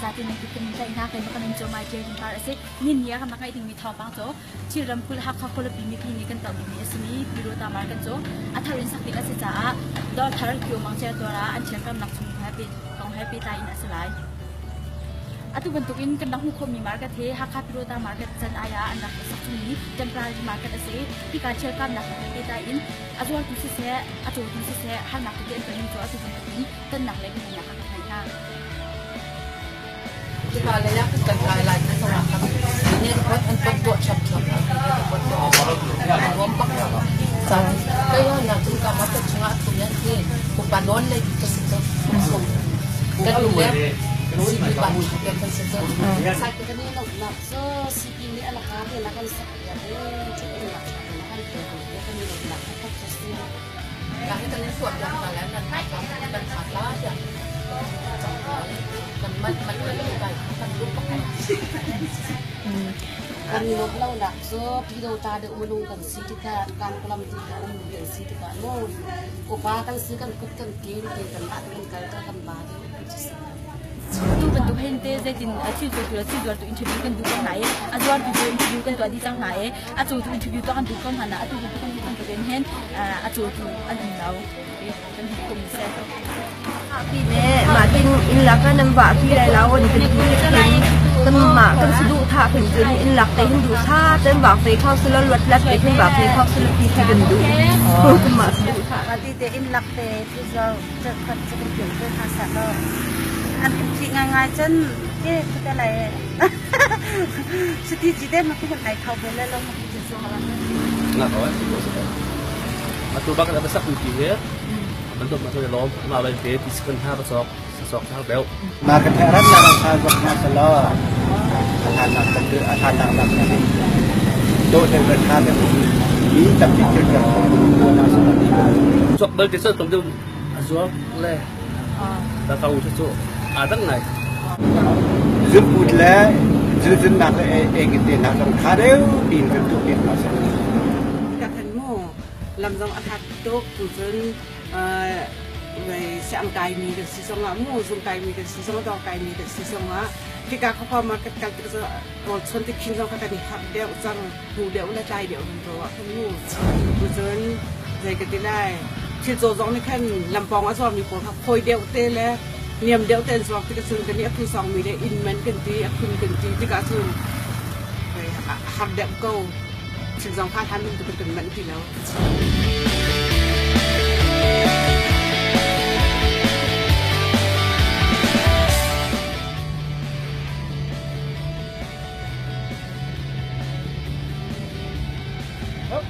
Zate nan kut kan in tlaih hna. Keimah ka min cu Mai Tial Ringkar a si. Nin ni ah kan rak ngeih dingmi thawngpang cu Chin ramkulh Hakha khualipi mipi nih kan tuah bikmi a simi Pirota Market cu a thar in sak ding a si caah dawr thar Kio Mang Cia dawr ah an thialkamnak chung he kong he pehtlai in a si lai. Atu bantuk in kan rak hmuh khawhmi market hi Hakha Pirota Market can ai ah an rak sak chungmi temporary market a si. Hika thialkamnak he pehtlai in a zuartu siseh, a cawtu siseh harnak tete an tonmi cu atu bantuk in tonnak le biahalnak a kan ngeih hna. Hika lei ah kan kai lai ti zongah kan network an kan tuah ṭhiamṭhiam lo ti network tuah a nuam bak lo. Caan kei nak cun ka market chungah a thumi an ti upa nawn lei ka si cu kan le CB ban kan si cu. Kan i lawmhnak cu CB nih a laka te na kan sak piak i cu in lak na kan pek i kan i lawmhnak taktak cu si. Ka hi kan in tuah piak hna lai nan kan kan tha hla tiah kan man man kan kan lu pakhat. Kan i lawmh lonak cu Pyidawta deuh minung kan si tikah tlangkulam ti kha um kan si tikah mu upa kan si kan kut kan kin ti kan mah kan kal kan ba deuh kan si. Tu bantuk hin te zeitin thil tuahtu le thil zuartu interview kan duh ko hna i a zuartu cu interview kan tuah dih cang hna i a cawtu interview tuah kan duh ko hna na atu bantuk kan bantuk in hin a cawtu an um lo kan hmu khom seh. Pi le mah tin inn lak ah nan vah pi lai lo an kan ti kan mah kan saduh thah kan cun inn lak te hin duh tha ten vak ve kho selo luat lat te hin vak ve kho selo ti kha kan duh kan mah saduh thah. Mah ti te inn lak te tu zo khat cu kan pian te hna seh law an kan thih ngaingai cun ke khuate lai cuti ci te ma kan ai kho ve le lo ma ti cu Na ko atu bak na sak ti he bantuk ma so lom ma bai te ti kan ha ba sok sok thar deuh Ma ka the rat la kha zok na salo a than nak kan a than nak nak na do te ka tha te mi tam ti thil ka na sa ti Sok bal te so tom deuh a zuar le ta ka u chu a dang ngai. Zunput le zulzunnak le eng te nak zong tha deuh tin kan tuah piak hna seh. Ka khan mu lam zong a hat tuk tu cun siang kai mi kan si zongah mu zung kai mi kan si zongah dawr kai mi kan si zongah hika khua market kal tik rawl chuan tik khin zong kan i harh deuh cang hmu deuh le tlai deuh kan ruah khan mu tu cun zei ka ti lai thil caw zong nih khan lampawng a zuarmi pawl kha khawi deuh te le niam deuh te an zuar tikah cun kan nih a phun sawngmi le inn man kan ti a phun kan ti tikah cun har deuh ko thil zong kha hlan bantuk kan manh ti lo. Oh.